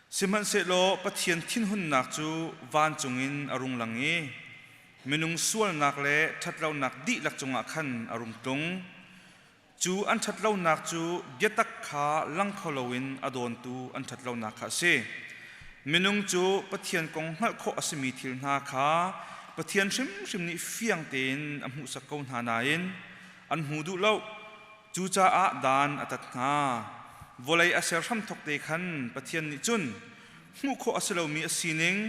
Sihmanhsehlaw Pathian thinhunnak cu vancung in a rung lang i minung sualnak le ṭhatlonak dihlak cungah khan a rung tlung. Cu an ṭhatlonak cu biatak kha lang kho loin a dawntu an ṭhatlonak kha a si. Minung cu Pathian kong hngalh khawh a simi thil hna kha Pathian hrimhrim nih fiang tein a hmuhsak ko hna nain an hmu duh lo. Cucaah dan a tat hna. Vawlei a ser hramthawk te khan Pathian nih cun hmuh khawh a si lomi a sining,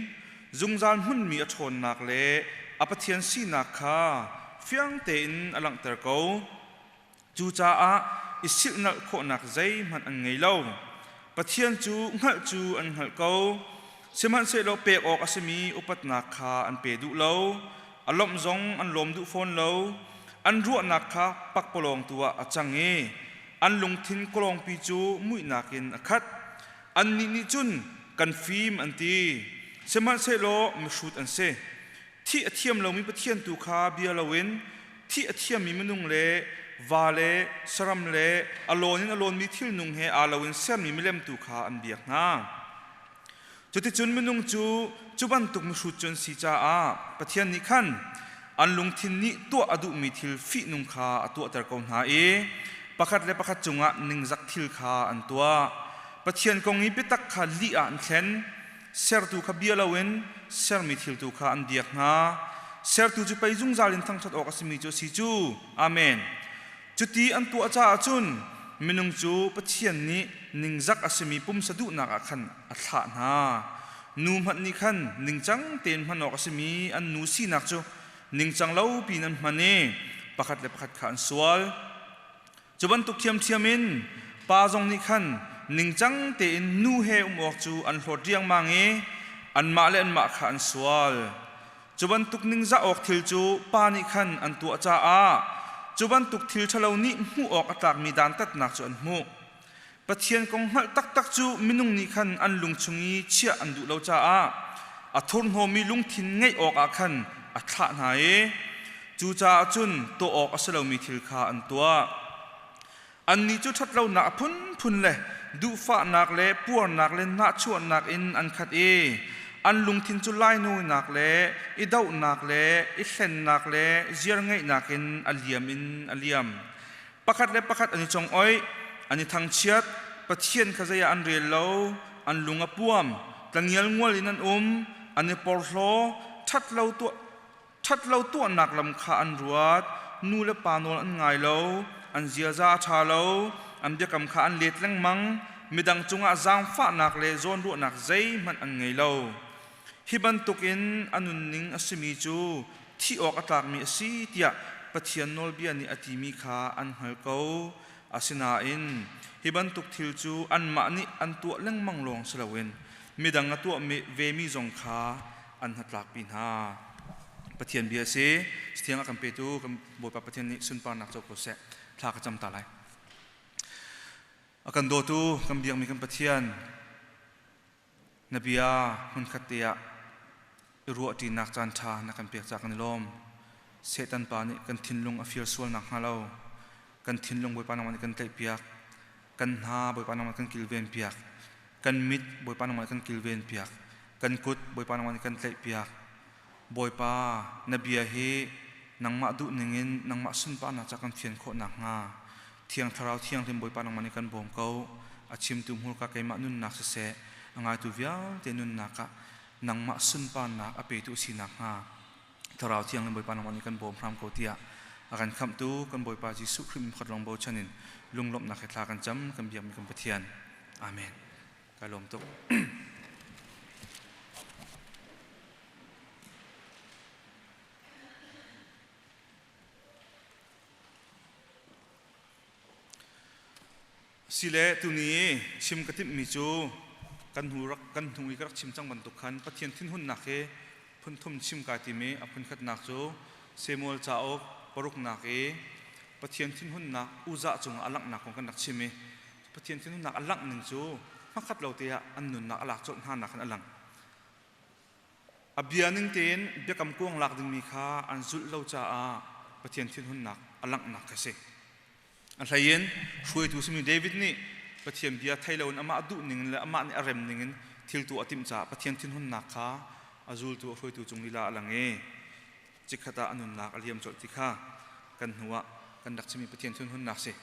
zungzal hmunmi a ṭhawnnak le a Pathian sinak kha fiang tein a langhter ko. Cucaah i silhnalh khawhnak zeihmanh an ngei lo. Pathian cu hngalh cu an hngalh ko, sihmanhsehlaw pek awk a simi upatnak kha an pe duh lo. A lawmh zong an lawm duh fawn lo. An ruahnak kha pakpalawng tu ah a cang i an lungthin kawlawngpi cu muihnak in a khat. Annih nih cun kan fim an ti, sihmanhsehlaw mihrut an si. Thih a thiam lomi Pathian tu kha bia loin thih a thiammi minung le va le saram le a lawn in a lawnmi thilnung he aa loin sermi milem tu kha an biak hna. Cuticun minung cu cu bantuk mihrut cu an si caah Pathian nih khan an lungthin nih tuah a duhmi thil fihnung kha a tuahter ko hna i pakhat le pakhat cungah ningzak thil kha an tuah. Pathian kong i biatak kha lih ah an thlen. Sertu kha bia loin sermi thil tu kha an biak hna. Sertu cu pei zungzal in thangṭhat awk a simi cu a si cu. Amen. Cuti an tuah caah cun minung cu Pathian nih ningzak a simi pumsa duhnak ah khan a thlah hna. Nu hmanh nih khan ningcang tein hman awk a simi an nu sinak cu ningcang lo piin an hman i pakhat le pakhat kha an sual. Cu bantuk ṭhiamṭhiam in pa zong nih khan ningcang tein nu he um awk cu an hlawt riangmang i anmah le anmah kha an sual. Cu bantuk ningzah awk thil cu pa nih khan an tuah caah cu bantuk thil ṭhalo nih hmuh awk a tlakmi dantatnak cu an hmuh. Pathian kong hngalh taktak cu minung nih khan an lung chung i chiah an duh lo caah a thurhnawmmi lungthin ngeih awkah khan a thlah hna i cucaah cun tuah awk a si lomi thil kha an tuah. Annih cu ṭhatlonak a phunphun le duhfahnak le puarnak le nahchuahnak in an khat i an lungthin cu lainawinak le i dohnak le i hlennak le ziarngeihnak in a liam in a liam. Pakhat le pakhat an i congoih, an i thangchiat, Pathian kha zei ah an rel lo, an lung a puam, tlangialngual in an um, an i porhlaw, ṭhatlo tuahnak lam kha an ruat, nu le pa nawl an ngai lo, an ziaza a ṭha lo, an biakam kha an let lengmang, midang cungah zaangfahnak le zawnruahnak zeihmanh an ngei lo. Hi bantukin a nunning a simi cu thih awk a tlakmi a si tiah Pathian nawlbia nih a timi kha an hngal ko. Asinain hi bantuk thil cu anmah nih an tuah lengmang lawng si loin midang a tuah vemi zong kha an hnatlakpi hna. Pathian bia a si. Thiang a kan petu kan Bawipa Pathian nih sunparnak co ko seh. Thla ka cam ta lai. A kan dawtu kan biakmi kan Pathian na bia hmunkhat te ah i ruahṭinak caan ṭha na kan pek caah kan i lawm. Satan pa nih kan thinlung a fir sual nakhnga lo kan thinlung Bawipa nangmah nih kan tlaihpiak. Kan hna Bawipa nangmah kan kilvenpiak. Kan mit Bawipa nangmah kan kilvenpiak. Kan kut Bawipa nangmah nih kan tlaihpiak. Bawipa, na bia hi nangmah duh ningin nangmah sunparnak ca kan fian khawh nakhnga Thiang Thlarau Thianghlim Bawipa nangmah nih kan bawm ko. A chimtu hmurka keimah nunnak siseh, a ngaitu vialte nunnak ah nangmah sunparnak a petu si nakhnga Thlarau Thianghlim Bawipa nangmah nih kan bawm hram ko tiah a kan khamhtu kan Bawipa Jesuh Khrih min pakhat lawng bochan in lunglawmhnak he thla kan cam kan biakmi kan Pathian. Amen. Ka lawm tuk. Sile tuni chim ka timhmi cu kan hnu rak kan hnu i ka rak chim cang bantuk khan Pathian thinhunnak hi phunthum chim kai tim i a phunkhatnak cu Samuel cauk paruknak i Pathian thinhunnak Uzah cungah a langhnak kong kan rak chim i Pathian thinhunnak a langh ning cu hmakhat lo te ah an nunnak a lak colh hna nak khan a lang. A bia ning tein biakam kuang lak dingmi kha an zulh lo caah Pathian thinhunnak a langhnak kha si. A hleiin hruaitu simi David nih Pathian bia thei loin amah duh ning le amah nih a rem ning in thil tu a timh caah Pathian thinhunnak kha a zultu a hruaitu cung lila a lang i chikkhat ah a nunnak a liam colh ti kha kan hnu ah kan rak chimmi Pathian thinhunnak si.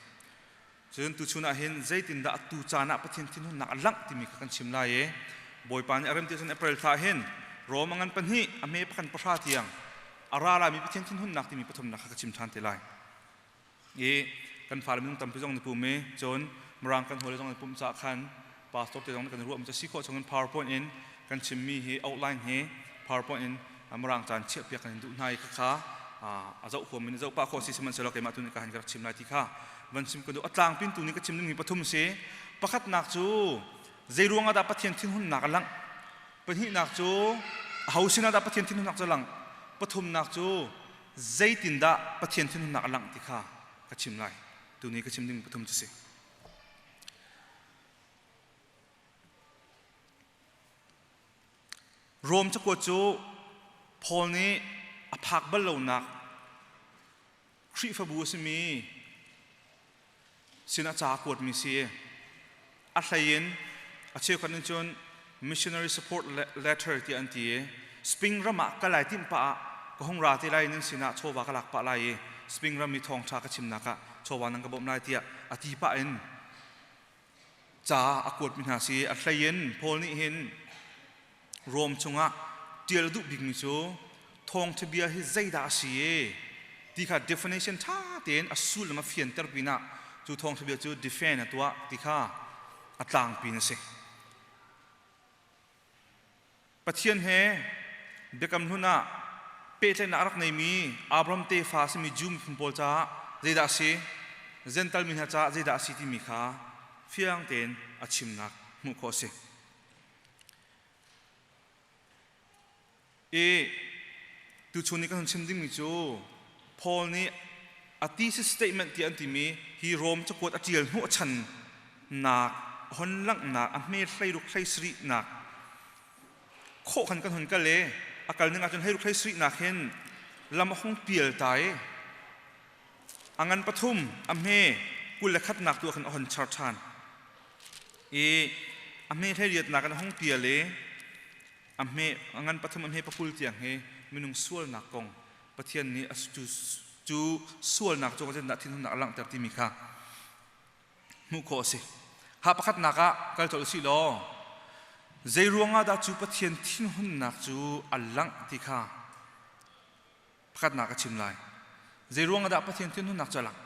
Cun tuchun ah hin zeitindah atu caan ah Pathian thinhunnak a langh timi kha kan chim lai i Bawipa nih a rem ti ahcun April thla hin Rom a ngan pahnih a hme pakhat pahra tiang a ra laimi Pathian thinhunnak timi pathumnak kha ka chim ṭhan te lai. I kan fale minung tampi zong na pum i cun Mirang kan hawile zong na pum caah khan pastor te zong kan ruah mi cu si khawh chungin PowerPoint in kan chimmi hi outline hi PowerPoint in Mirang caan chiahpiak kan in duh hna i khakha a zoh huam in zoh pah khawh si sihmanhsehlaw keimah tu nih ka han ka rak chim lai ti kha van chim ka duh. A tlangpin tu nih ka chim dingmi pathum si. Pakhatnak cu zei ruangah dah Pathian thinhunnak a langh? Pahnihnak cu aho sinah dah Pathian thinhunnak cu a langh? Pathumnak cu zeitindah Pathian thinhunnak a langh ti kha ka chim lai. Tuni ka chim ding pathum cu si. Rom cakuat cu Paul nih a phak bal lonak Khrihfabu a simi sinah ca a kuatmi si. A hlei in a cheukhat nih cun missionary support letter tiah an ti i Spring ram ah kal ai timh pah ah ka hung ra te lai nan sinah chawva ka lak pah lai i Spring ram i thawngṭha ka chimnak ah chawva nan ka bawmh lai tiah a ti pah in ca a kuatmi hna si. A hlei in Paul nih hin Rom chungah ṭial a duh bikmi cu thawngṭha bia hi zeidah a si i ti kha definition ṭha tein a sullam a fianter pinah cu thawngṭha bia cu defend a tuah ti kha a tlangpi in a si. Pathian he biakam hlun ah pehtlaihnak a rak neimi Abraham tefa a simi Jew miphun pawl caah zeidah a si, Gental mi hna caah zeidah a si timi kha fiang tein a chimnak hmuh khawh a si. I tuchun i kan hun chim dingmi cu Paul nih a thesis statement tiah an timi hi Rom cakuat a ṭial hnawhchannak hon langhnak a hme hleiruk hleisarihnak khawh khan kan hun kal i a kal ning ahcun hleiruk hleisarihnak hin lam a hung pial ta i a ngan pathum a hme 21nak tu ah khan a hon char ṭhan i a hme hleiriatnak in a hung pial i a hme a ngan pathum a hme pakul tiang hi minung sualnak kong Pathian nih cu, cu sualnak cu zeitindah thinhunnak a langhter timi kha hmuh khawh a si. Ha pakhatnak ah kal colh usih law zei ruangah dah cu Pathian thinhunnak cu a langh ti kha pakhatnak ka chim lai. Zei ruangah dah Pathian thinhunnak cu a langh?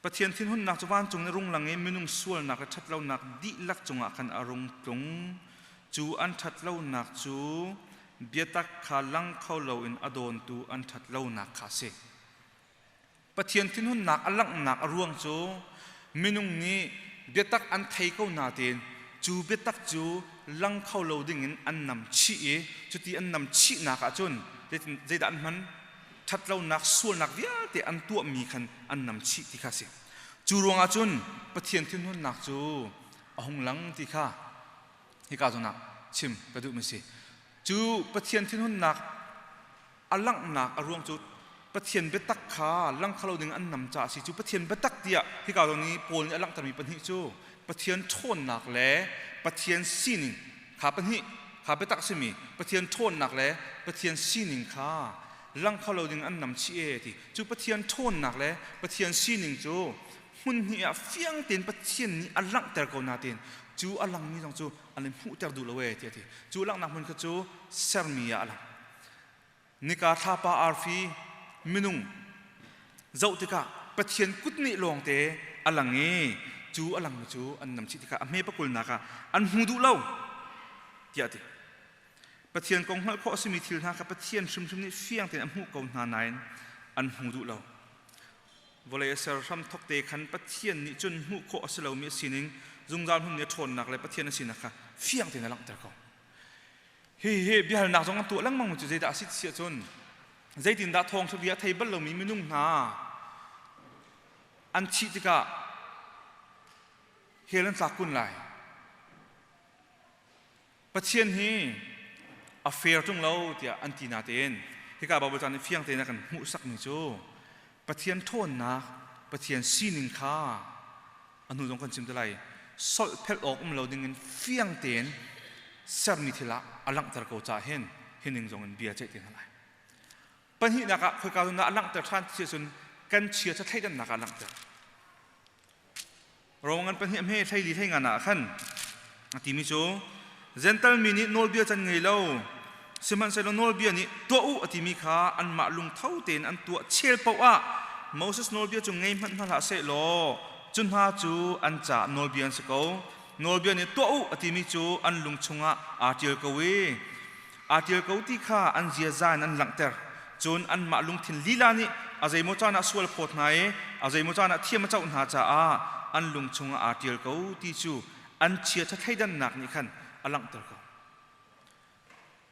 Pathian thinhunnak cu vancung in rung lang i minung sualnak le ṭhatlonak dihlak cungah khan a rung tlung. Cu an ṭhatlonak cu biatak kha lang kho loin a dawntu an ṭhatlonak kha a si. Pathian thinhunnak a langhnak a ruang cu minung nih biatak an thei ko nain cu biatak cu lang kho lo dingin an nam chih i cuti an nam chihnak ahcun zeidah an hman? Ṭhatlonak sualnak vialte an tuahmi khan an nam chih ti kha a si. Cu ruangah cun Pathian thinhunnak cu a hung lang ti kha hika zawn ah chim ka duhmi a si. Cu Pathian thinhunnak a langhnak a ruang cu Pathian biatak kha lang kho lo ding an nam caah a si. Cu Pathian biatak tiah hika zawn i Paul nih a langhtermi pahnih cu Pathian ṭhawnnak le Pathian sining kha pahnih kha biatak a simi Pathian ṭhawnnak le Pathian sining kha lang kho lo ding an nam chih e ti. Cu Pathian ṭhawnnak le Pathian sining cu hmun hnih ah fiang tein Pathian nih a langhter ko nain cu a langmi zong cu an in hmuhter duh lo e tiah a ti. Cu langhnak hmun kha cu sermi ah a lang. Nika thlapa arfi minung zoh tikah Pathian kut nih lawngte a lang i cu a langmi cu an nam chih tikah a hme pakulnak ah an hmu duh lo tiah a ti. Pathian kong hngalh khawh a simi thil hna kha Pathian hrimhrim nih fiang tein a hmuh ko hna nain an hmu duh lo. Vawlei a ser hram thawk te khan Pathian nih cun hmuh khawh a si lomi a sining zungzal hmun nih a ṭhawnnak le Pathian a sinak kha fiang tein a langhter ko. Hihi biahalnak zong an tuah lengmang cu zeidah a si ti ahcun zeitindah thawngṭha bia a thei bal lomi minung hna an thih tikah hell an tlak kun lai. Pathian hi a fair ṭung lo tiah an ti natein hika Baibal caan nih fiang tein a kan hmuhsakmi cu Pathian ṭhawnnak, Pathian sining kha a hnu zong kan chim te lai. Solhphelh awk um lo dingin fiang tein sermi thil ah a langhter ko caah hin hi ning zong in bia ceih te hna lai. Pahnihnak ah khoika zawn dah a langhter ṭhan ti ahcun kan chia ṭha thleidannak ah a langhter. Roman pahnih a hme 14 hleingan ah khan a timi cu Gentle mi nih nawlbia can ngei lo sihmanhsehlaw nawlbia nih tuah u a timi kha anmah lungtho tein an tuah chel paoh ah Moses nawlbia cu ngei hmanh hna hlah seh law cu hna cu an caah nawlbia an si ko. Nawlbia nih tuah u a timi cu an lung chungah aa ṭial ko i aa ṭial ko ti kha an ziaza in an langhter. Cun anmah lungthin lila nih a zeimaw caan ah sual a phawt hna i a zeimaw caan ah thiam a coh hna caah an lung chungah aa ṭial ko ti cu an chiaṭha thleidannak nih khan a langhter ko.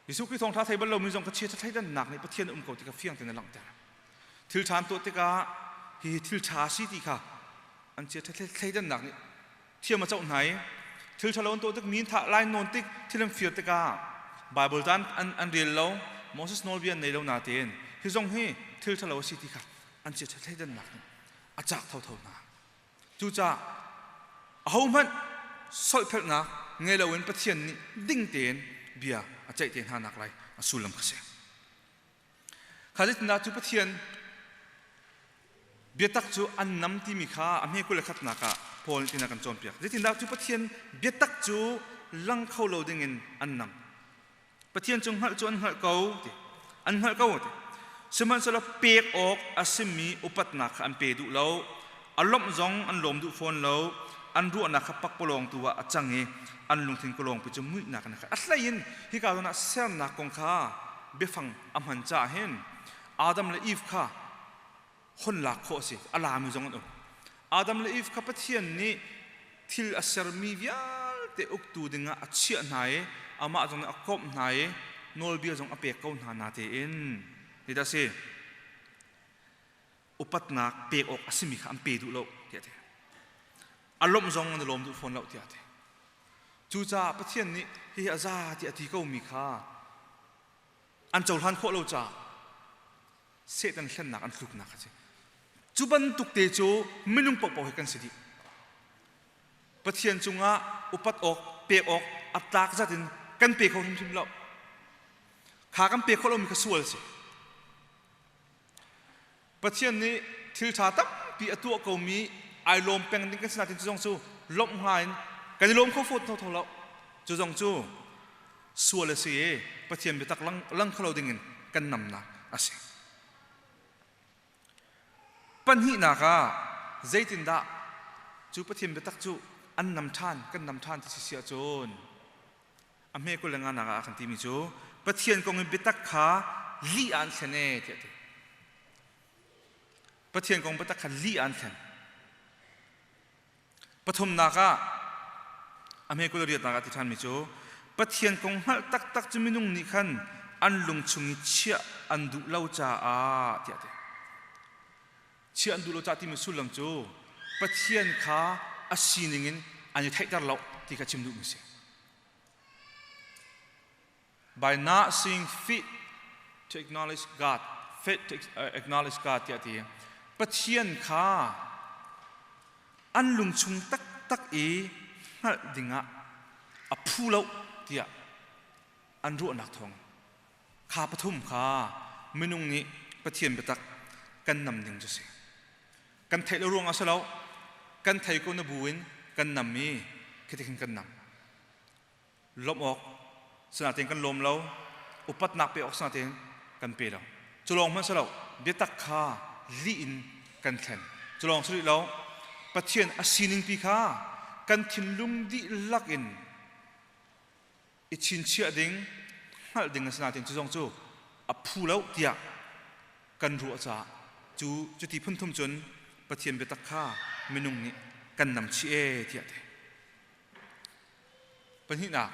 Jesuh Khrih thawngṭha thei bal lomi zong kha chiaṭha thleidannak nih Pathian a um ko ti kha fiang tein a langhter. Thil ṭha an tuah tikah hihi thil ṭha a si ti kha an chiaṭha thleidannak nih thiam a coh hna i thil ṭhalo an tuah tik mi thah lai nawn tik thil an fir tikah Bible caan an, an rel lo Moses nawlbia an nei lo natein hi zong hi thil ṭhalo a si ti kha an chiaṭha thleidannak nih a cak thotho hna. Cucaah ahohmanh solhphelhnak ngei loin Pathian nih ding tein bia a ceih te hna nak lai a sullam kha si. Kha zeitindah cu Pathian biatak cu an nam timi kha a hme 21nak ah Paul nih tina kan cawnpiak. Zeitindah cu Pathian biatak cu lang kho lo dingin an nam. Pathian cu hngalh cu an hngalh ko ti. An hngalh ko ti. Sihmanhsehlaw pek awk a simi upatnak kha an pe duh lo. A lawmh zong an lawm duh fawn lo. An ruahnak kha pakpalawng tu ah a cang i an lungthin kalawngpi cu muihnak in a khat. A hlei in hika zawn ah sernak kong kha biafang a hman caah hin Adam le Eve kha hon lak khawh a si. A lami zong an um. Adam le Eve kha Pathian nih thil a sermi vialte uktu dingah a chiah hna i amah zong nih a komh hna i nawlbia zong a pek ko hna natein hi dah si upatnak pek awk a simi kha an pe duh lo tiah a ti. A lawmh zong an i lawm duh fawn lo tiah a ti. Cucaah Pathian nih hihi a za tiah a ti komi kha an cohlan khawh lo caah Satan hlennak an tluknak a si. Cu bantuk te cu minung paohpaoh hi kan si dih. Pathian cungah upat awk, pek awk a tlak zat in kan pe kho hrimhrim lo. Kha kan pe kho lomi kha sual a si. Pathian nih thil ṭha tampi a tuah komi ai lawm peng ding kan si nain cu zong cu lawmh hnga in kan i lawm kho fawn tho lo. Cu zong cu sual a si i Pathian biatak lang, lang kho lo dingin kan namnak a si. Pahnihnak ah zeitindah cu Pathian biatak cu an nam ṭhan kan nam ṭhan ti si si ahcun a hme 25 nak ah a kan timi cu Pathian kong in biatak kha lih ah an thlen e tiah a ti. Pathian kong biatak kha lih ah an thlen. Pathumnak ah a hme 28nak ah ti ṭhanmi cu Pathian kong hngalh taktak cu minung nih khan an lung chung i chiah an duh lo caah tiah a ti. Chiah an duh lo caah timi sullam cu Pathian kha a sining in an i theihter lo ti kha chim duhmi a si. By not seeing fit to acknowledge God, fit to acknowledge God tiah ti. Pathian kha an lungchung taktak i hngalh dingah a phu lo tiah an ruahnak thawng kha pathum kha minung nih Pathian biatak kan nam ding cu si. Kan theih lo ruangah si lo, kan thei ko na bu in kan nam i khitikin kan nam. Lawmh awk sinain kan lawm lo, upatnak pe awk sinain kan pe lo. Cu lawng hmanh si lo, biatak kha lih in kan thlen. Cu lawng si rih lo, Pathian a sining pi kha kan thinlung dihlak in i chinchiah ding, hngalh ding a si nain cu zong cu a phu lo tiah kan ruah caah cu cuti phunthum cun Pathian biatak kha minung nih kan nam chih ee tiah ti. Pahnihnak,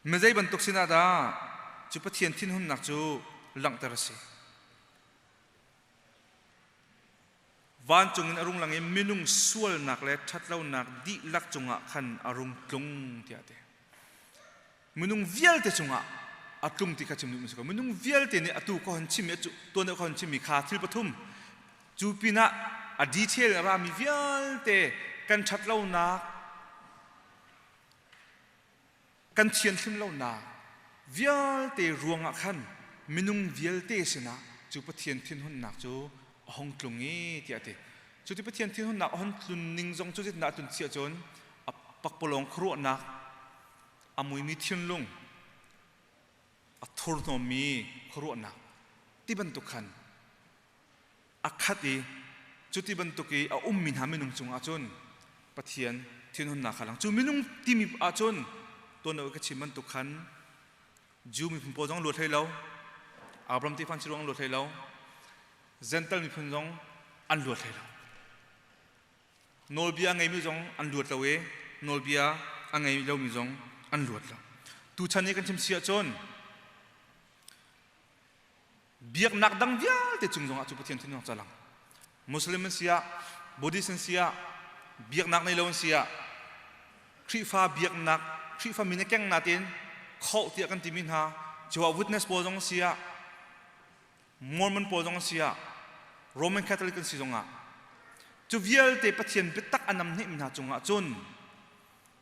mizei bantuk sinah dah cu Pathian thinhunnak cu langhter a si? Vancung in a rung lang i minung sualnak le ṭhatlonak dihlak cungah khan a rung tlung tiah a ti. Minung vialte cungah a tlung ti kha chim duhmi a si ko. Minung vialte nih atu ka hon chimmi, tuan deuh ka hon chimmi kha thil pathum cu pinah A detail a rami vialte kan ṭhat lonak, kan thianhlim lonak vialte ruangah khan minung vialte sinah cu Pathian thinhunnak cu a hung tlung i tiah a ti. Cu ti Pathian thinhunnak a hung tlun ning zong cu zeitindah a tlun si ahcun a pakpalawng khuaruahnak, a muimi thinlung, a thurhnawmmi khuaruahnak ti bantuk khan a khat i cuti bantuk i a ummi hna minung cungah cun Pathian thinhunnak kha lang. Cu minung timi ahcun tuan ka chim bantuk khan Jew miphun pawl zong luat hlei lo, Abraham tefa si ruang luat hlei lo, Gentle miphun zong an luat hlei lo. Nawlbia a ngeimi zong an luat lo i nawlbia a ngei lomi zong an luat lo. Tuchan i kan chim si ahcun biaknak dang vialte cung zongah cu Pathian thinlung ca lang. Muslim an si ah, Buddhist an si ah, biaknak nei lo an si ah, Khrihfa biaknak, Khrihfa min a keng natin khoh tiah kan timi hna, Jehovah Witness pawl zong an si ah, Mormon pawl zong an si ah, Roman Catholic an si zongah, cu vialte Pathian biatak a namhnehmi hna cungah cun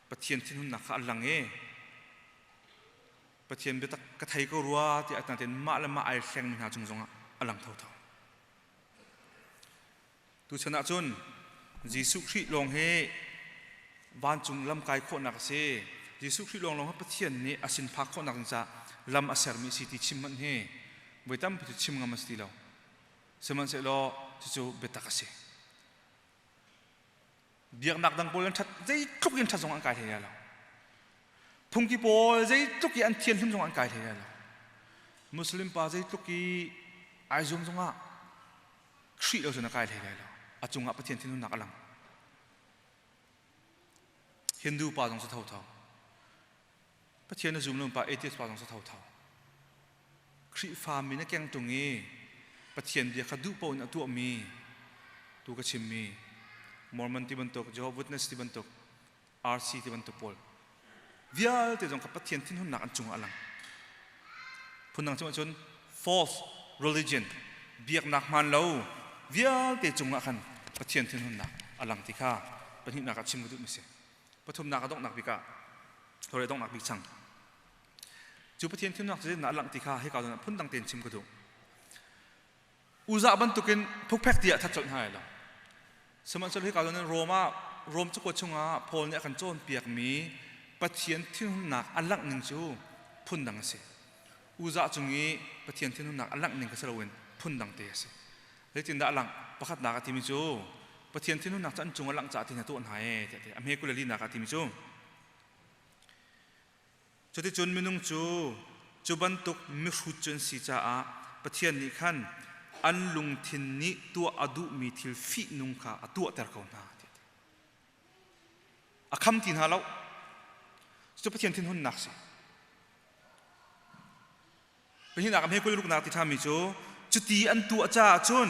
Pathian thinhunnak kha a lang i Pathian biatak ka thei ko rua tiah natin mah le mah ai hlengmi hna cung zongah a lang thotho. Tuchan ahcun Jesuh Khrih lawng hi vancung lam kai khawhnak a si. Jesuh Khrih lawng lawng hi Pathian nih a sin phak khawhnak ding caah lam a sermi a si ti chim hmanh hi voi tampi cu chim ngam a si ti lo. Sihmanhsehlaw cucu biatak a si. Biaknak dang pawl an ṭhat zeitluk in ṭhat zong an kai hlei lai lo. Phungki pawl zeitluk i an thianhlim zong an kai hlei lai lo. Muslim pa zeitluk i ai zuam zongah Khrih lo cun a kai hlei lai lo. A cungah Pathian thinhunnak a lang. Hindu pa zong cu thotho. Pathian a zum lo pa atheist pa zong cu thotho. Khrihfa min a keng ṭung i Pathian bia kha duh paoh in a tuahmi tu ka chimmi Mormon ti bantuk, Jehovah Witness ti bantuk, RC ti bantuk pawl vialte zong kha Pathian thinhunnak an cungah a lang. Phundang cungah cun false religion biaknak hmaan lo vialte cungah khan Pathian thinhunnak a lang ti kha pahnihnak ah chim ka duhmi si. Pathumnak a donghnak bik ah thore donghnak bik chang. Cu Pathian thinhunnak cu zeitindah a langh ti kha hika zawn ah phundang tein chim ka duh. Uzah bantukin phukphek ti ah that colh hna lai lo. Sihmanhsehlaw hika zawn in Rom ah Rom cakuat chungah Paul nih a kan cawnpiakmi Pathian thinhunnak a langh ning cu phundang a si. Uzah cung i Pathian thinhunnak a langh ning kha si loin phundang te a si. Zeitindah a langh? Pakhatnak a timi cu Pathian thinhunnak cu an cung a langh caah ti hna tuah hna ee tiah a ti. A hme 22 nak ah a timi cu Cuticun minung cu cu bantuk mihrut cu an si caah Pathian nih khan an lungthin nih tuah a duhmi thil fihnung kha a tuahter ko hna. A kham ti hna lo. Cu Pathian thinhunnak si. Pahnihnak a hme 20 ruknak ti ṭhami cu cuti an tuah caah cun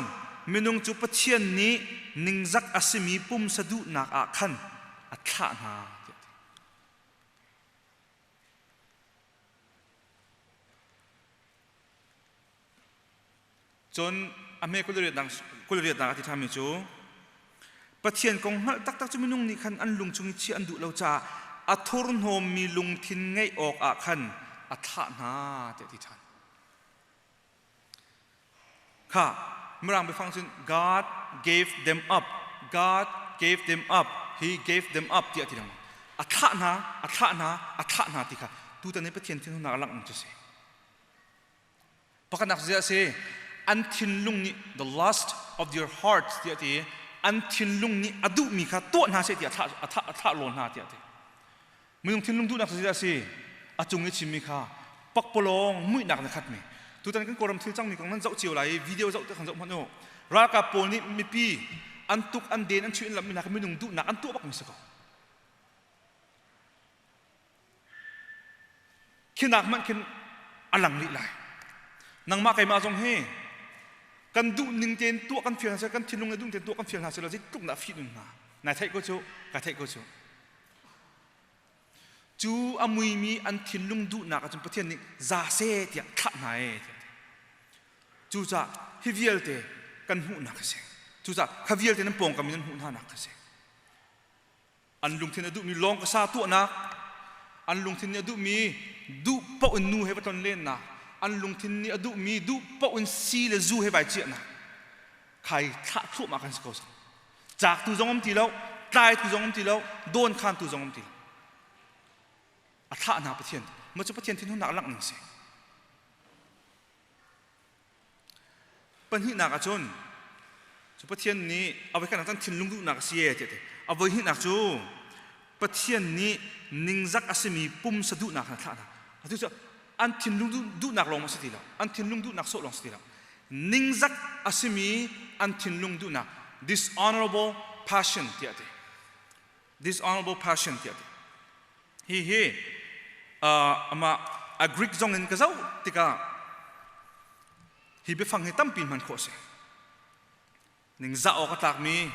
minung cu Pathian nih ningzak a simi pumsa duhnak ah khan a thlah hna. Cun a hme 28 a ti ṭhanmi cu Pathian kong hngalh taktak cu minung nih khan an lung chung i chiah an duh lo caah a thurhnawmmi lungthin ngeih awkah khan a thlah hna tiah a ti ṭhan. Kha Mirang biafang cun God gave them up. God gave them up. He gave them up tiah ti lengmang. A thlah hna, a thlah hna, a thlah hna ti kha tutan i Pathian thinhunnak a langh cu si. Pakhatnak zia si an thinlung nih the lust of their hearts tiah ti an thinlung nih a duhmi kha tuah hna seh tiah a thlah a thlah a thlah lawn hna tiah ti. Minung thinlung duhnak cu zeidah a si? A cung i chimmi kha pakpalawng muihnak in a khatmi. Tutan kan Kawlram thil cangmi kong nan zoh cio lai i video zoh te khan zoh hmanh u. Ralkap pawl nih mipi an tuk, an den, an chuih, an lamhmi hna kha minung duhnak an tuah bakmi si ko. Khinak hmanh khin a lang rih lai. Nangmah keimah zong hi kan duh ning tein tuah kan fial hna seh, kan thinlung le duh tein tuah kan fial hna seh law zeitluk dah fih nun hna. Nai theih ko cu, ka theih ko cu. Cu a muimi an thinlung duhnak ahcun Pathian nih za seh tiah thlah hna ee tiah. Cucaah hi vialte kan hmuhnak a si. Cucaah kha vialte nan pawngkam in nan hmuh hna nak kha si. An lungthin a duhmi lawng ka sa tuahnak, an lungthin nih a duhmi duh paoh in nu he va ton lennak, an lungthin nih a duhmi duh paoh in si le zu he vai ciahnak khai thlah thluahmah kan si ko cang. Caaktu zong um ti lo, tlaitu zong um ti lo, dawnkhantu zong um ti lo. A thlah hna Pathian. Mah cu Pathian thinhunnak a langh ning si. Pahnihnak ahcun cu Pathian nih a voikhatnak cun thinlung duhnak a si ee tiah a ti. A voihnihnak cu Pathian nih ningzak a simi pumsa duhnak kha a thlah hna. Atu cu an thinlung duhnak lawng a si ti lo. An thinlung duhnak sawh lawng si ti lo. Ningzak a simi an thinlung duhnak dishonorable passion tiah a ti. Dishonorable passion tiah a ti. Hihi amah a Greek zong in ka zoh tikah hi biafang hi tampi hman khawh a si. Ningzah awk a tlakmi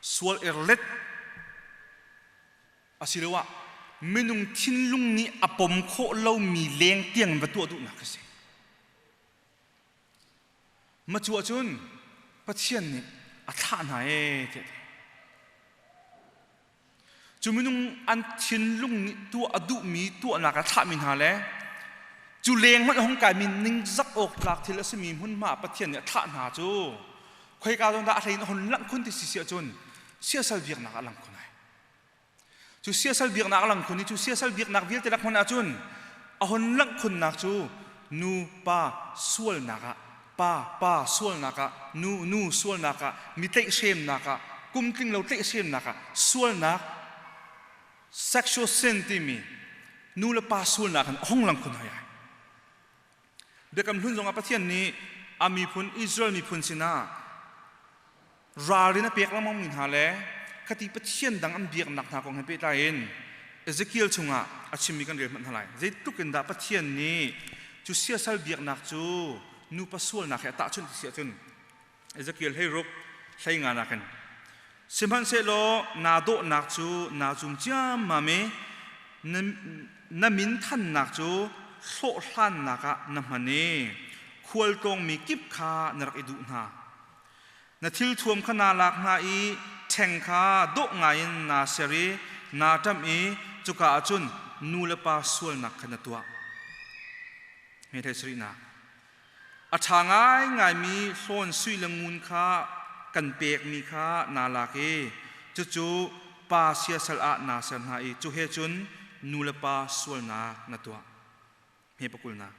sual erlet asiloah minung thinlung nih a pom khawh lomi leng tiang va tuah duhnak a si. Macu ahcun Pathian nih a thlah hna ee tiah a ti. Cu minung an thinlung nih tuah a duhmi tuahnak a thlahmi hna le cu leng hmanh a hung kaimi ningzak awk tlak thil a simi hmunhma Pathian nih a thlah hna cu khoika zawn dah a hlei in a hun langh khun ti si si ahcun siasal biaknak ah a lang khun ai. Cu siasal biaknak a lang khun i cu siasal biaknak vialte lak hmun ahcun a hun langh khunnak cu nu pa sualnak ah pa pa sualnak ah nu nu sualnak ah mi tlaihhremnak ah kumtling lo tlaihhremnak ah sualnak sexual sin timi nu le pa sualnak in a hung lang khun hoi ai. Biakam Hlun zongah Pathian nih a miphun Israel miphun sinah ralrin a pek lengmangmi hna le khati Pathian dang an biaknak hna kong he pehtlai in Ezekiel chungah a chimmi kan rel hmanh hna lai. Zeitluk in dah Pathian nih cu siasal biaknak cu nupa sualnak he a tahchunh ti si ahcun Ezekiel 16 hlei nga nakin Sihmanhsehlaw naa dawhnak cu naa zum ciammam i na min thannak cu hlawhhlannak ah na hman i khualtlawngmi kip kha na rak i duh hna. Na thilthuam kha naa lak hna i ṭheng kha dawh ngaiin naa ser i naa ṭamh i cuka ah cun nu le pa sualnak kha na tuah. Hme sarihnak. A ṭha ngaingaimi hlawn sui le ngun kha kan pekmi kha naa lak i cucu pa siasal ah naa ser hna i cu he cun nu le pa sualnak na tuah. Hme pakulnak.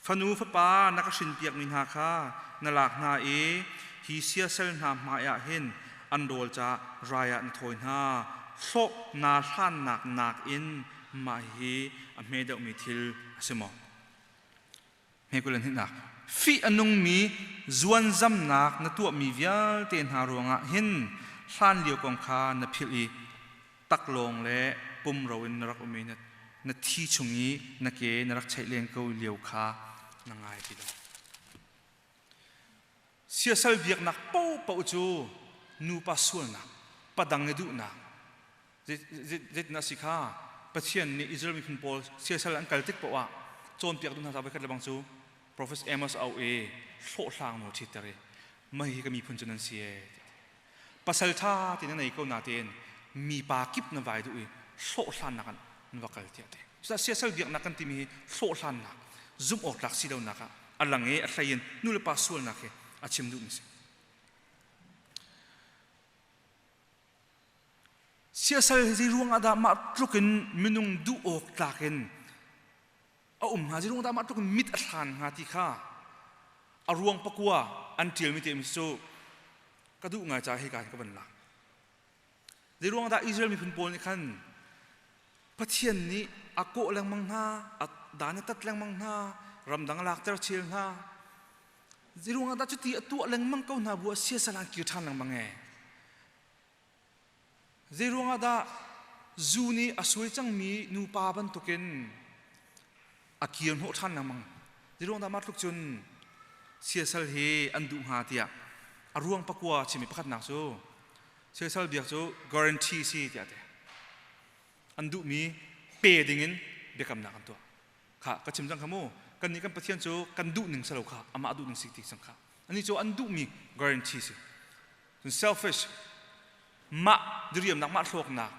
Fanu fapa na ka hrinpiakmi hna kha na lak hna i hi siasal hna hmaiah hin an rawl ca rai ah na thawi hna. Hlawh naa hlannak nakin mah hi a hme deuhmi thil a si maw? Hme 21 Fih a nungmi zuanzamnak na tuahmi vialte hna ruangah hin hlanlio kong kha na philh i taklawng le pumro in na rak um i na thi chung i na ke na rak cheih len ko lio kha na ngai ti lo. Siasal biaknak paohpaoh cu nupa sualnak, padang i duhnak, zeitin a si kha Pathian nih Israel miphun pawl siasal an kal tik paoh ah cawnpiak duh hna voikhat lebang cu Prophet Amos au i hlawhhlang nawl ṭhitter i mah hi ka miphun cu nan si ee pasal ṭha ti na nei ko natein mipa kip na vai duh i hlawhhlannak an va kal tiah ti cucaah siasal biaknak kan timi hi hlawhhlannak zumh awk tlak si lonak ah a lang i a hlei in nu le pa sualnak hi a chim duhmi si. Siasal hi zei ruangah dah mah tluk in minung duh awk tlak in a um hnga, zei ruangah dah mah tluk in mit a hlan hnga ti kha a ruang pakua an ṭialmi te cu ka duh ngai caah hika hin ka van lak. Zei ruangah dah Israel miphun pawl nih khan Pathian nih a kawh lengmang hna, a dan a tat lengmang hna, ramdang a lakter chel hna. Zei ruangah dah cuti a tuah lengmang ko hna bu ah siasal an kir ṭhan lengmang ee? Zeiruangah dah zu nih a suai cangmi nupa bantukin a kir hnawh ṭhan lengmang? Zeiruang dah mah tluk cun siasal hi an duh hnga tiah a ruang pakua chimi pakhatnak cu siasal biak cu guarantee si tiah ti. An duhmi pe dingin biakamnak an tuah. Kha ka chim cang kha mu. Kannih kan Pathian cu kan duh ning si lo kha amah duh ning si ti cang kha. Ani cu an duhmi guarantee si. Cun selfish mah diriamnak mah hlawknak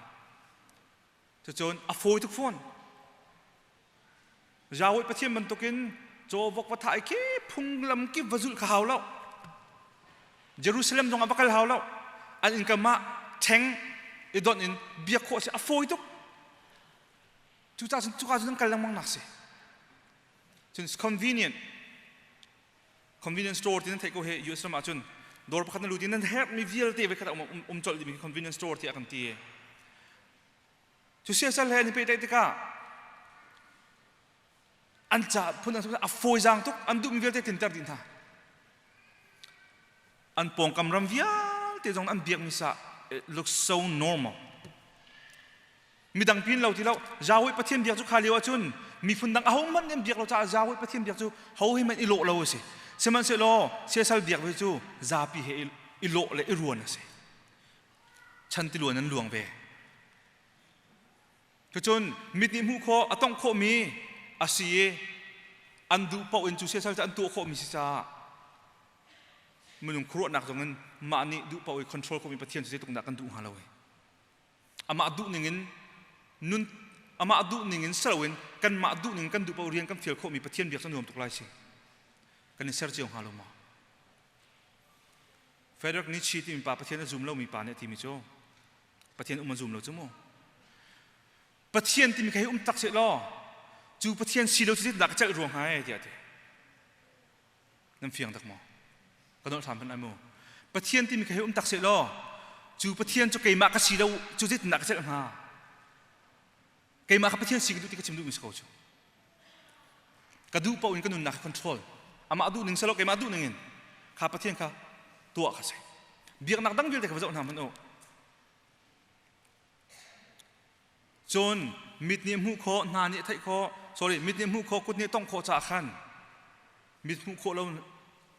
cucun a fawi tuk fawn. Yahweh Pathian bantukin caw vok va thah i khi phunglam kip va zulh kha hau lo. Jerusalem zong ah va kal hau lo. An innkam ah ṭheng i donh in biak khawh a si a fawi tuk. Cucaah cun cuka cun an kal lengmang nak si. Cun it's convenient. Convenience store ti nan theih ko he US ram ah cun dawr pakhat na lut i nan herhmi vialte voi khat ah um, um colh dimi convenience store tiah kan ti. Cu siasal he an i pehtlaih tikah an ca phun an a fawizaang tuk an duhmi vialte tlinter dih hna. An pawngkam ram vialte zong an biakmi sa it looks so normal. Midang pin lo ti lo Yahweh Pathian biak cu kha lio ahcun miphun dang ahohmanh nih an biak lo caah Yahweh Pathian biak cu ho he hmanh i lawh lo a si. Sihmanhsehlaw siasal biak ve cu zapi he i lawh le i ruan a si. Chan tiluan an luang ve. Cucun mit nih hmuh khawh a tongh khawhmi a si i an duh paoh in cu siasal cu an tuah khawhmi si caah minung khuaruahnak zong in mah nih duh paoh i control khawhmi Pathian cu zeitluk dah kan duh hnga lo i amah duh ning in nun amah duh ning in si loin kanmah duh ning kan duh paoh rian kan fial khawhmi Pathian biak cu nuam tuk lai si kan i ser cio hnga lo maw? Frederick Nietzsche timi pa Pathian a zum lomi pa nih a timi cu Pathian um a zum lo cu mu. Pathian timi kha hi um tak seh law cu Pathian si lo cu zeitindah ka celh ruang hnga ee tiah a ti. Nan fiang tak maw? Ka nolh hram hmanh ai mu. Pathian timi kha hi um tak seh law cu Pathian cu keimah ka si lo cu zeitindah ka celh hnga? Keimah kha Pathian si ka duh ti ka chim duhmi si ko cu. Ka duh paoh in ka nunnak kha control. Amah duh ning selo keimah duh ning in kha Pathian kha tuah kha si. Biaknak dang vialte kha va zoh hna hmanh u. Cun mit nih hmuh khawh, hna nih theih khawh, sorry, mit nih hmuh khawh, kut nih tongh khawh caah khan mit hmuh khawh lo,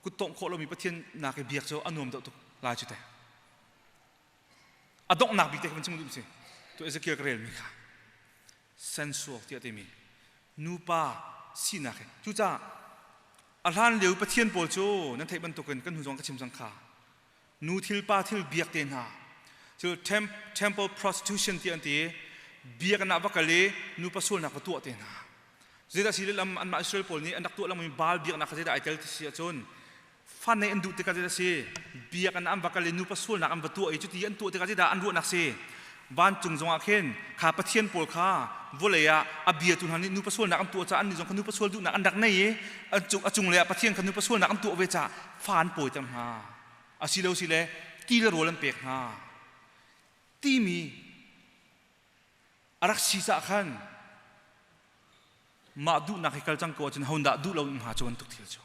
kut tongh khawh lomi Pathian nak i biak cu a nuam deuh tuk lai cu te. A donghnak bik te kha van chim duh si. Tu Ezekiel ka relmi kha sensual tiah timi nupa sinak hi. Cucaah a hlan lio Pathian pawl cu nan theih bantukin kan hnu zong ka chim cang kha. Nu thil pa thil biak te hna. Cu temple prostitution ti an ti i biakinn ah va kal i nupa sualnak va tuah te hna. Zeidah si lehlam anmah Israel pawl nih an rak tuah lengmang mi Baal biaknak kha zeidah ai tel ti si ahcun fa neih an duh tikah zeidah si biakinn an va kal i nupa sualnak an va tuah i cuti an tuah tikah zeidah an ruahnak si vancung zongah khin kha pathian pawl kha vawlei ah a biatu hna nih nupa sualnak an tuah caah annih zong kha nupa sual duhnak an rak nei i a cunglei ah pathian kha nupa sualnak an tuah ve caah fa an pawiter hna asilo si le ti le rawl an pek hna timi a rak si caah khan mah duhnak hi kal cang ko ahcun ho dah duh lo hnga cu bantuk thil cu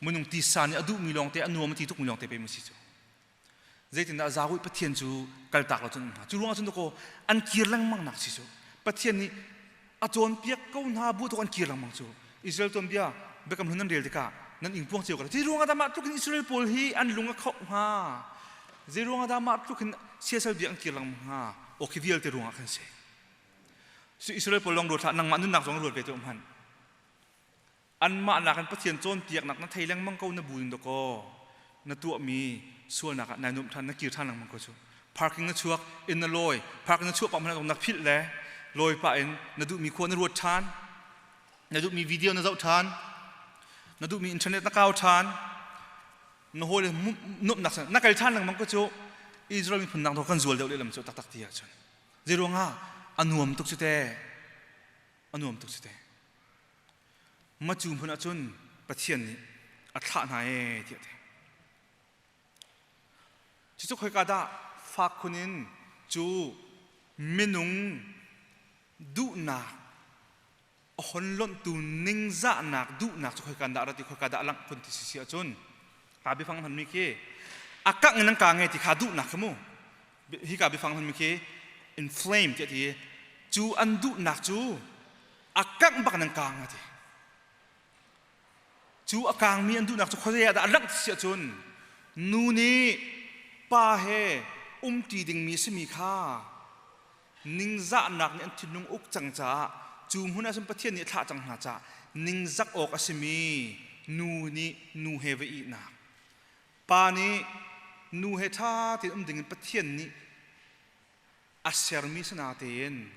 minung tisa nih a duhmi lawngte a nuam a ti tukmi lawngte pe mu si cu zeitindah zawi pathian cu kaltak lo cun hna cu ruangah cun ko an kir lengmang nak si cu pathian nih a cawnpiak ko hna bu tuk an kir lengmang cu Israel tuanbia biakam hlun nan rel tikah nan ing puang cio ko zei ruangah dah mah tluk in Israel pawl hi an lung a khoh hnga zei ruangah dah mah tluk in siasal bia an kir lengmang hnga okay vialte ruangah khan si Israel pawl lawng ruat hlah nangmah nunnak zong ruat ve tu hmanh anmah nakin Pathian cawnpiaknak na thei lengmang ko na bu in dakaw na tuahmi sualnak ah nai nuam ṭhan na kir ṭhan lengmang ko cu parking na chuak in na lawi parking na chuah pah hmanh na philh le lawi pah in na duhmi khua na ruat ṭhan na duhmi video na zoh ṭhan na duhmi internet na kau ṭhan na hawi le nuamhnak na kal ṭhan lengmang ko cu Israel miphun nak kan zual deuh lehlam cu taktak ti ahcun zeiruangah a nuam tuk cu te a nuam tuk cu te Macu hmun ahcun Pathian nih a thlah hna ee tiah a ti. Cucu khoika dah fak khun in cu minung duhnak a hon lonhtu ningzahnak duhnak cu khoika dah a rat i khoika dah a langh khun ti si si ahcun ka biafang hmanmi khi a kangh in an ka nge ti kha duhnak kha mu hika biafang hmanmi khi inflame tiah ti cu an duhnak cu a kangh bak nan kaang a ti cu a kaangmi an duhnak cu khuazei ah dah a langh si ahcun nu nih pa he umṭi dingmi simi kha ningzahnak nih an thinlung uk cang caah cu hmun ah cun Pathian nih a thlah cang hna caah ningzak awk a simi nu nih nu he va ihnak pa nih. nu he ṭha tein um dingin Pathian nih a sermi si natein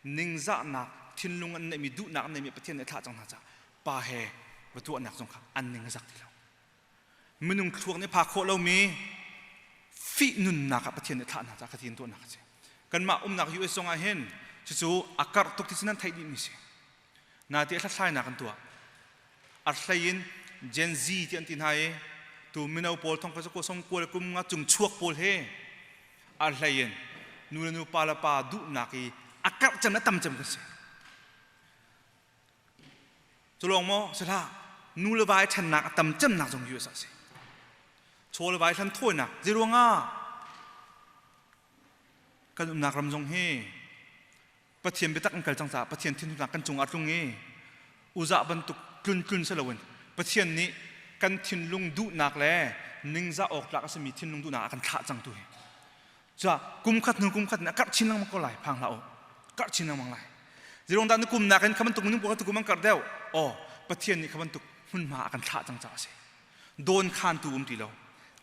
ningzahnak thinlung an neihmi duhnak an neihmi Pathian nih a thlah cang hna caah pa he va tuahnak zong kha an ning a zak ti lo. Minung thluak nih phak khawh lomi fih nunnak ah Pathian nih thlah hna caah kha ti in tuahnak a si. Kanmah umnak US zong ah hin cucu a karh tuk ti cu nan theih dihmi si. Nate hlathlainak an tuah. A hlei in Gen Z ti an ti hna i tu mino pawl thong kha song kual kum nga cung chuak pawl he a hlei in nu le nu pa le pa duhnak i a karh cem a tam cem kan si. Cu lawng maw si hlah nu le vai ṭhennak a tam cemnak zong US ah a si. Chaw le vai hlan thawinak zeiruangah kan umnak ram zong hi Pathian biatak an kal cang caah Pathian thinhunnak kan cungah tlung i uzah bantuk tlun tlun si loin Pathian nih kan thinlung duhnak le ningzah awk tlak a simi thinlung duhnak a kan thlah cang tu hi. Cuah kum khat hnu kum khat in a karh chin lengmang ko lai phang hlah u. Karh chin lengmang lai. Zirong dah na kum nakin kha bantuk minung pawl kha tukum an karh deuh. Aw Pathian nih kha bantuk hmunhma a kan thlah cang caah a si. Dawn khantu um ti lo,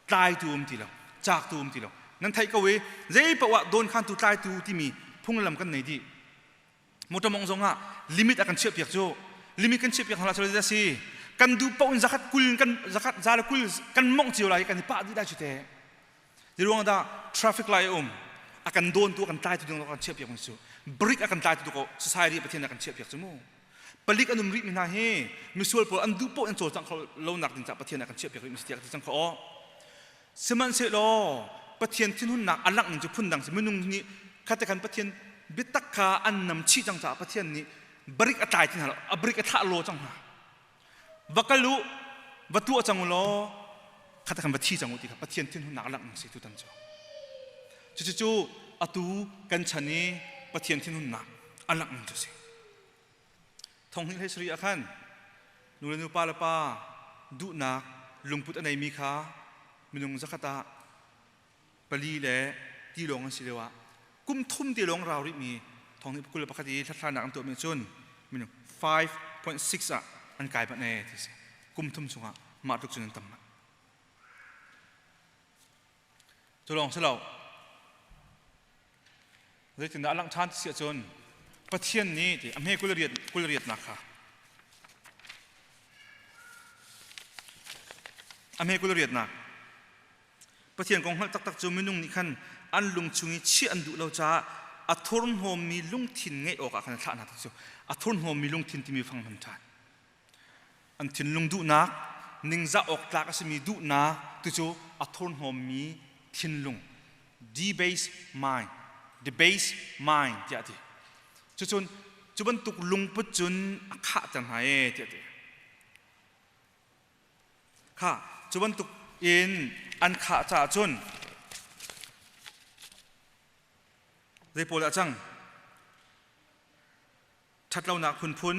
tlaitu um ti lo, caaktu um ti lo. Nan theih ko i zei paoh ah dawn khantu tlaitu timi phunglam kan nei dih. Motor mong zong ah limit a kan chiahpiak cu. Limit kan chiahpiak hna la si. Kan duh paoh in zakhat kul kan zakhat za le kul kan mongh cio lai kan i pah dih lai cu te. Ruang dah traffic light a um a kan dawntu a kan tlaitu ding kan chiahpiak mi cu brick a kan tlaitu ko society Pathian a kan chiahpiak cu mu palik an um rih mi hna hi misual pawl an duh paoh in cawlcangh kho lo nak ding caah Pathian a kan chiahpiak rih mi si tiah ka ti cang kho aw sihmanhsehlaw Pathian thinhunnak a langh ning cu phundang si minung nih khate khan Pathian biatak kha an nam chih cang caah Pathian nih barik a tlai ti hna lo a barik a thlah law cang hna Va kal u, va tuah cang u law khat khan va thi cang u ti kha Pathian thinhunnak a langh ning si tutan cu. Cucu atu kan chan i Pathian thinhunnak a langh ning cu si. Thonghnih hlei sarih ah khan nu le nu pa le pa duhnak lungput a neimi kha minung zakhat ah pali le ti lawng an si lio ah kum thum te lawng rau rihmi thong 21 i hlathlainak an tuahmi cun minung 5.6 ah an kai manh ee ti si kum thum chungah mah tluk cun an tam manh cu lawng si lo zeitindah a langh ṭhan ti si ahcun Pathian nih ti a hme kul riat kul riatnak kha a hme kul riatnak Pathian kong hngalh taktak cu minung nih khan an lung chung i chiah an duh lo caah a thurhnawmmi lungthin ngeih awkah khan a thlah hna ti cu a thurhnawmmi lungthin timi fang hman ṭhan. An thinlung duhnak, ningzah awk tlak a simi duhnak tu cu a thurhnawmmi thinlung debase mind debase mind tiah a ti. Cucun cu bantuk lungput cun a khahter hna ee tiah a ti. Kha cu bantuk in an khah caah cun zei pawl dah cang? Ṭhatlonak phunphun,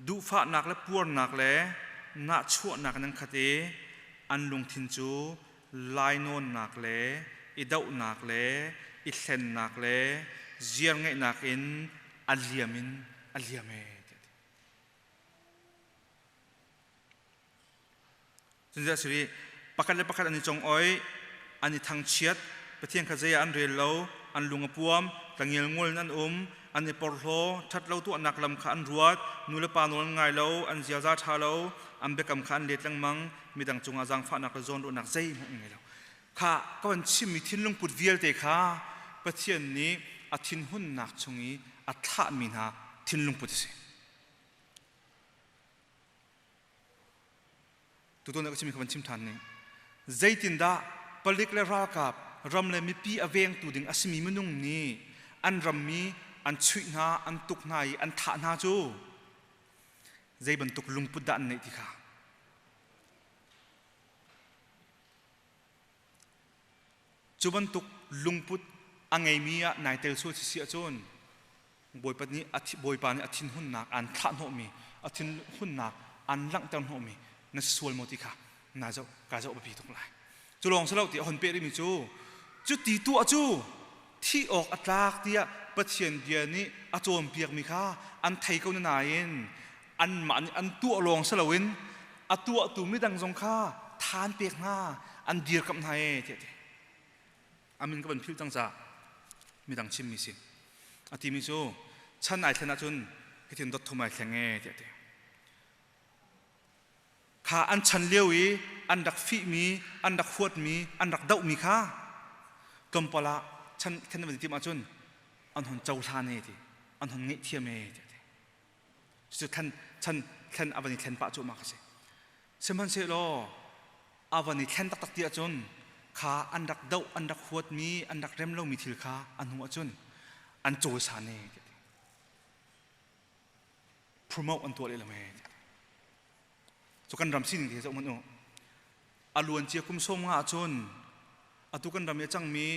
duhfahnak le puarnak le nahchuahnak in an khat i an lungthin cu lainawnnak le i dohnak le i hlennak le ziarngeihnak in a liam in a liam ee tiah a ti. Cun a si rih, pakhat le pakhat an i congoih, an i thangchiat, Pathian kha zei ah an rel lo, an lung a puam, tlangelngol in an um, an i porhlaw, ṭhatlo tuahnak lam kha an ruat, nu le pa nawl an ngai lo, an ziaza ṭha lo, an biakam kha an let lengmang, midang cungah zaangfahnak le zawnruahnak zeihmanh an ngei lo. Kha ka van chimmi thinlung put vialte kha Pathian nih a thinhunnak chung i a thlahmi hna thinlung put a si. Tutan ka chimmi kha van chim ṭhan ning. Zeitindah palik le ralkap ram le mipi a vengtu ding a simi minung nih an rammi an chuih hna, an tuk hna i an thah hna cu zei bantuk lungput dah an neih ti kha. Cu bantuk lungput a ngeimi ah nai tel sual si si ahcun Bawipa nih a Bawipa nih a thinhunnak aan thlahhnawhmi, a thinhunnak aan langhter hnawhmi na si sual maw ti kha na zoh ka zoh biapi tuk lai. Cu lawng si lo ti a hon peh rihmi cu cu ti tuah cu thih awk a tlak tiah Pathian bia nih a cawnpiakmi kha an thei ko na nain anmah nih an tuah lawng si loin a tuahtu midang zong kha than pek hna. An dirkamh hna ee tiah ti. Amin ka van philh cang ca midang chimmi si. A timi cu chan ai thlen ahcun hitin dot thum ai thleng ee tiah ti. Kha an chan lio i an rak fihmi, an rak huatmi, an rak dohmi kha tlawmpal ah chan thlen van tim ahcun an hon cohlan ee ti, an hon ngaihthiam ee tiah ti. Cucu thlen chan thlen a van i thlen pah cuahmah kha si. Sihmanhsehlaw a van i thlen taktak ti ahcun kha an rak doh, an rak huatmi, an rak rem lomi thil kha a hnu ahcun an cawisan ee ti. Promote an tuah lehlam ee ti. Cu kan ram sining te zoh hmanh u. A luan cia kum sawm nga ahcun atu kan ram i a cangmi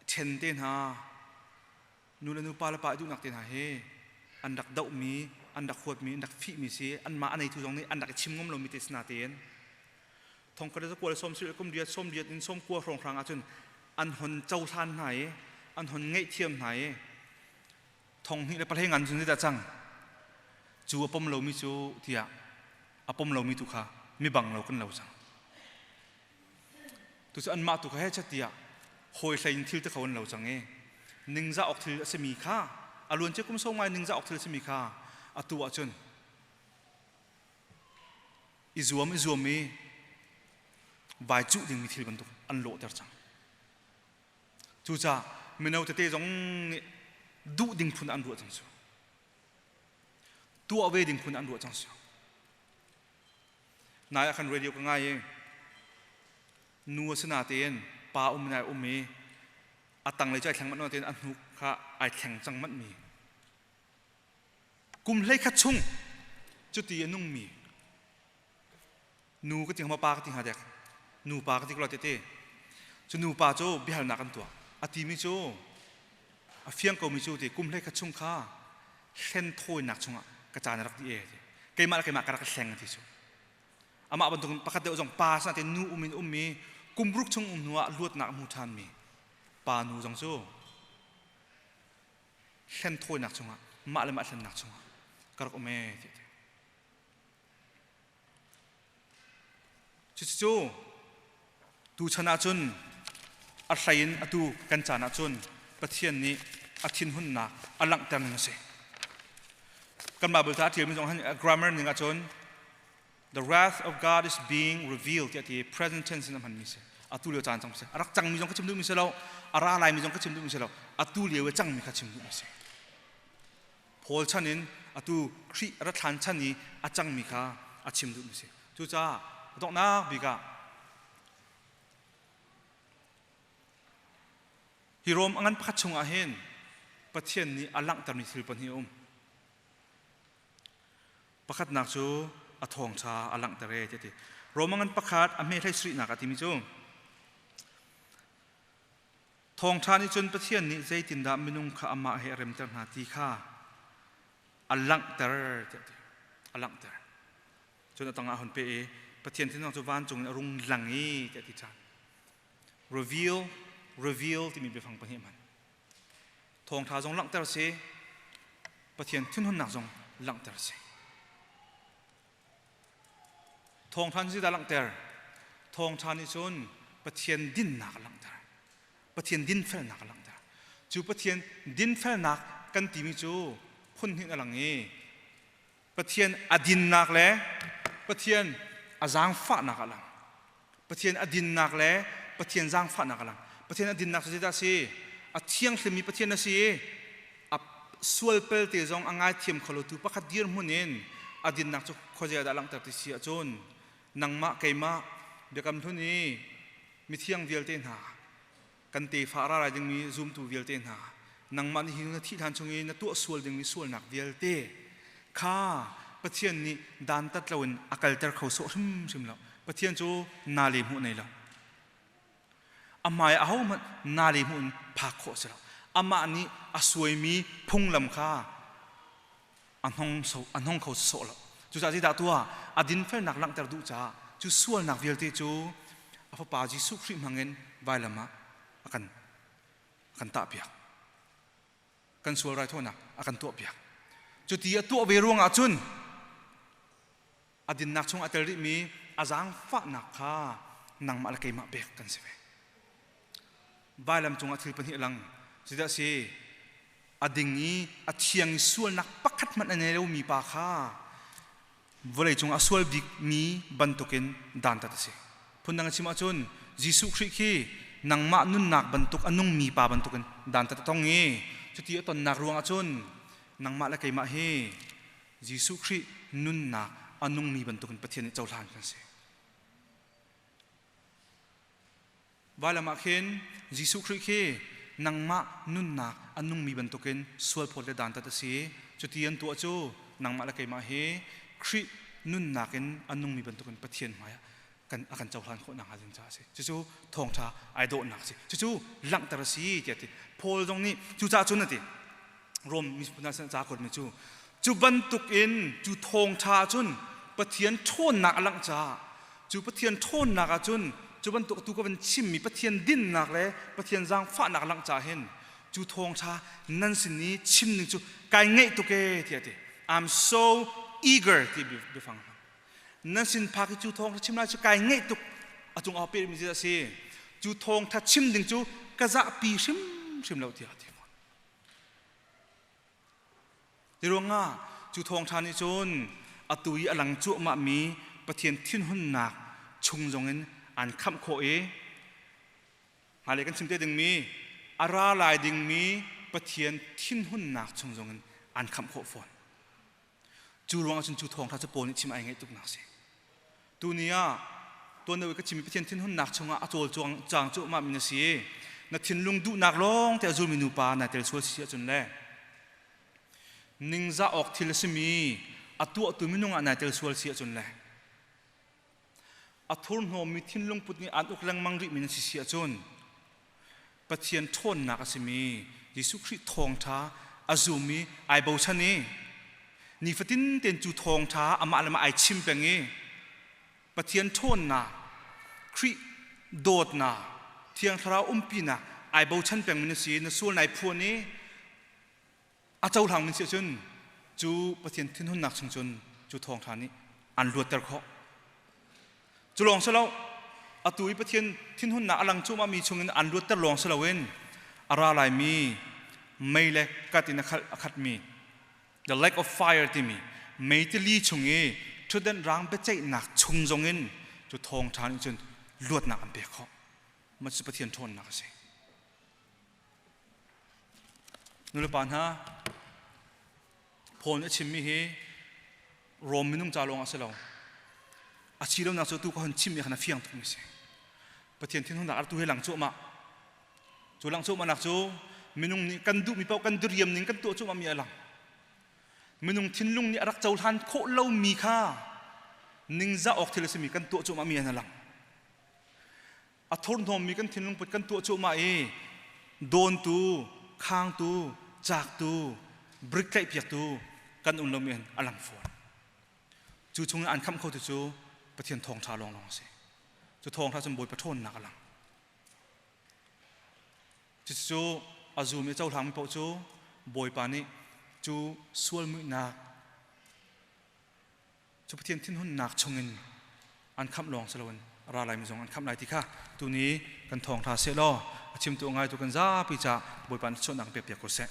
ṭhen te hna, nu le nu pa le pa i duhnak te hna hi an rak dohmi, an rak huatmi, an rak fihmi si, anmah a neitu zong nih an rak i chim ngam lomi te si natein thongkhat le zakua le sawm sarih kum riat sawm riat in sawm kua hrawnghrang ahcun an hon cohlan hna i an hon ngaihthiam hna i thong hnih le pahlei ngan cun zeidah cang cu a pom lomi cu tiah a pom lomi tu kha mibang lo kan lo cang. Tucu anmah tu kha he chat tiah hawi hlei in thil te kho an lo cang i ningzah awk thil a simi kha a luan cia kum sau ngai ningzah awk thil a simi kha atu ahcun i zuam i zuam i vai cuh dingmi thil bantuk an lawhter cang. Cucaah mino tete zong nih duh ding phun an ruah cang cu. Tuah ve ding phun an ruah cang cu. Nai ah khan radio ka ngai i nu a si natein pa um in ai um i a tanglei cu ai thleng manh natein a hnuk kha ai thleng cang manh mi kum hlei khat chung cuti a nungmi nu ka ti hnga pa ka ti hnga dek nu pa ka ti ko tete cu nu pa cu biahalnak an tuah a timi cu a fiang komi cu ti kum hlei khat chung kha hlen thawinak chungah ka caan a rak dih e ti keimah le keimah ka rak hleng ti cu amah bantuk pakhat deuh zong pa sana te nu um in ummi kum ruk chung um hnu ah luatnak hmu ṭhan mi pa nu zong cu hlen thawinak chungah mah le mah hlennak chungah ka rak um e ti Cucu tuchan ahcun a hlei in atu kan caan ahcun Pathian nih a thinhunnak a langhter ning a si. Kan Bible ca a ṭialmi zong grammar ning ahcun the wrath of God is being revealed tiah ti present tense in a hmanmi si. Atu lio caan cang si. A rak cangmi zong ka chim duhmi si lo, a ra laimi zong ka chim duhmi si lo, atu lio i cangmi kha chim duhmi si. Paul chan in atu Khrih a rat hlan chan i a cangmi kha a chim duhmi a si. Cucaah a donghnak bik ah hi Rom a ngan pakhat chungah hin Pathian nih a langhtermi thil pahnih a um. Pakhatnak cu a thawngṭha a langhter e ti. Rom a ngan pakhat a hme hlei sarihnak a timi cu Thawngṭha nih cun Pathian nih zeitindah minung kha amah he a remter hna ti kha a langhter tiah a ti. A langhter. Cun a tangah a hun peh i Pathian thinlung cu vancung in a rung lang i tiah a ti ṭhan. Reveal, reveal timi biafang pahnih hman. Thawngṭha zong langhter si, Pathian thinhunnak zong langhter si. Thawngṭha nih zeidah a langhter? Thawngṭha nih cun Pathian dinnak a langhter. Pathian dinfelnak a langhter. Cu Pathian dinfelnak kan timi cu phun hnih a lang i Pathian a dinnak le Pathian a zaangfahnak a lang. Pathian a dinnak le Pathian zaangfahnak a lang. Pathian a dinnak cu zeidah a si? A thianghlimmi Pathian a si i a sual pelte zong a ngaithiam kho lotu pakhat dirhmun in a dinnak cu khuazei ah dah langhter ti si ahcun nangmah keimah biakam hlun i mithiang vialte hna kan tefa a ra lai dingmi zumtu vialte hna nangmah nih hi na thih hlan chung i na tuah sual dingmi sualnak vialte kha Pathian nih dantat loin a kalter kho sawh hrimhrim lo. Pathian cu na le hmuh nei lo. A hmai ahohmanh na le hmuh in phak khawh a si lo. Amah nih a suaimi phunglam kha a hnong so a hnong kho sawh lo. Cucaah zeidah tuah a dinfelnak langhter duh caah cu sualnak vialte cu a fapa Jesuh Khrih hmangin vailam ah a kan a kan tahpiak. Kan sual raithawinak a kan tuahpiak. Cuti a tuah ve ruangah cun a dinnak chung a tel rihmi a zaangfahnak kha nangmah le keimah pek kan si ve. Vailam cungah thil pahnih a lang. Cudah si a ding i a thiang i sualnak pakhat hmanh a nei lomi pa kha vawleicung a sual bikmi bantukin dantat a si. Phundang a chim ahcun Jesuh Khrih khi nangmah nunnak bantuk a nungmi pa bantukin dantat a tong i cuti a tonnak ruang ahcun nangmah le keimah hi Jesuh Khrih nunnak a nungmi bantukin Pathian nih cohlan kan si. Vailam ah khin Jesuh Khrih khi nangmah nunnak a nungmi bantukin sualphawt le dantat a si. Cuti an tuah cu nangmah le keimah hi Khrih nunnak in a nungmi bantukin Pathian hmaiah kan a kan cohlan khawh nakhnga ding caah a si. Cucu thawngṭha ai dawhnak a si. Cucu langhter a si tiah a ti. Paul zong nih cucaah cun a ti. Rom miphun hna sin ca kuatmi cu cu bantukin cu thawngṭha cun Pathian ṭhawnnak a langh caah cu Pathian ṭhawnnak ah cun cu bantuk tu ka van chimmi Pathian dinnak le Pathian zaangfahnak a langh caah hin cu thawngṭha nan sin i chim ding cu kai ngaih tuk ee tiah a ti. I'm so eager ti biafang hmang. Nan sin phak i cu thawngṭha chim lai cu kai ngaih tuk a cung ah pehmi a si. Cu thawngṭha chim ding cu ka zahpi hrimhrim lo tiah a ti. Ti ruangah cu thawngṭha nih cun atu i a lang cuahmahmi Pathian thinhunnak chung zongin aan khamh khawh i hmailei kan chim te dingmi a ra lai dingmi Pathian thinhunnak chung zongin aan khamh khawh fawn. Cu ruangah cun cu thawngṭha cu Paul nih chim ai ngaih tuknak a si. Tuni ah tuan deuh i ka chimmi Pathian thinhunnak chungah a cawlcuang cang cuahmah mi na si i na thinlung duhnak lawng te a zulmi nupa naa tel sual si ahcun le ningzah awk thil a simi a tuahtu minung ah naa tel sual si ahcun le a thurhnawmmi thinlung put nih aan uk lengmang rihmi na si si ahcun Pathian ṭhawnnak a simi Jesuh Khrih thawngṭha a zum i ai bochan i nifatin tein cu thawngṭha amah le mah ai chim peng i Pathian ṭhawnnak Khrih dawtnak Thiang Thlarau umpinak ai bochan pengmi na si na sual nai phuan i a cohlang min si ahcun cu Pathian thinhunnak chung cun cu thawngṭha nih an luatter khawh. Cu lawng si lo, atu i Pathian thinhunnak a lang cuahmah mi chungin an luatter lawng si loin a ra laimi mei le kat in a khatmi the lake of fire timi mei tili chung i ṭhutdan rang biaceihnak chung zongin cu thawngṭha nih cun luatnak an pek khawh. Mah cu Pathian ṭhawnnak a si. Nulepa hna, Paul nih a chimmi hi Rom minung ca lawng a si lo. A si lonak cu tu ka hon chimmi khan a fiang tukmi a si. Pathian thinhunnak a tu he lang cuahmah. Cu lang cuahmahnak cu minung nih kan duhmi paoh kan diriam ning kan tuah cuahmahmi a lang. Minung thinlung nih a rak cohlan khawh lomi kha ningzah awk thil a simi kan tuah cuahmahmi an a lang. A thurhnawmmi kan thinlungput kan tuah cuahmah i dawntu, khangtu, caaktu, brik tlaihpiaktu kan um lomi a lang fawn. Cu chung an khamh khotu cu Pathian thawngṭha lawnglawng a si. Cu thawngṭha cun Bawipa ṭhawnnak a lang. Cucu a zum i cohlangmi paoh cu Bawipa nih cu sual muihnak cu Pathian thinhunnak chungin an khamh lawng si loin a ra laimi zong an khamh lai ti kha tuni kan thawng hna seh law a chimtu a ngaitu kan zapi ca Bawipa nih chuahnak pek piak ko seh.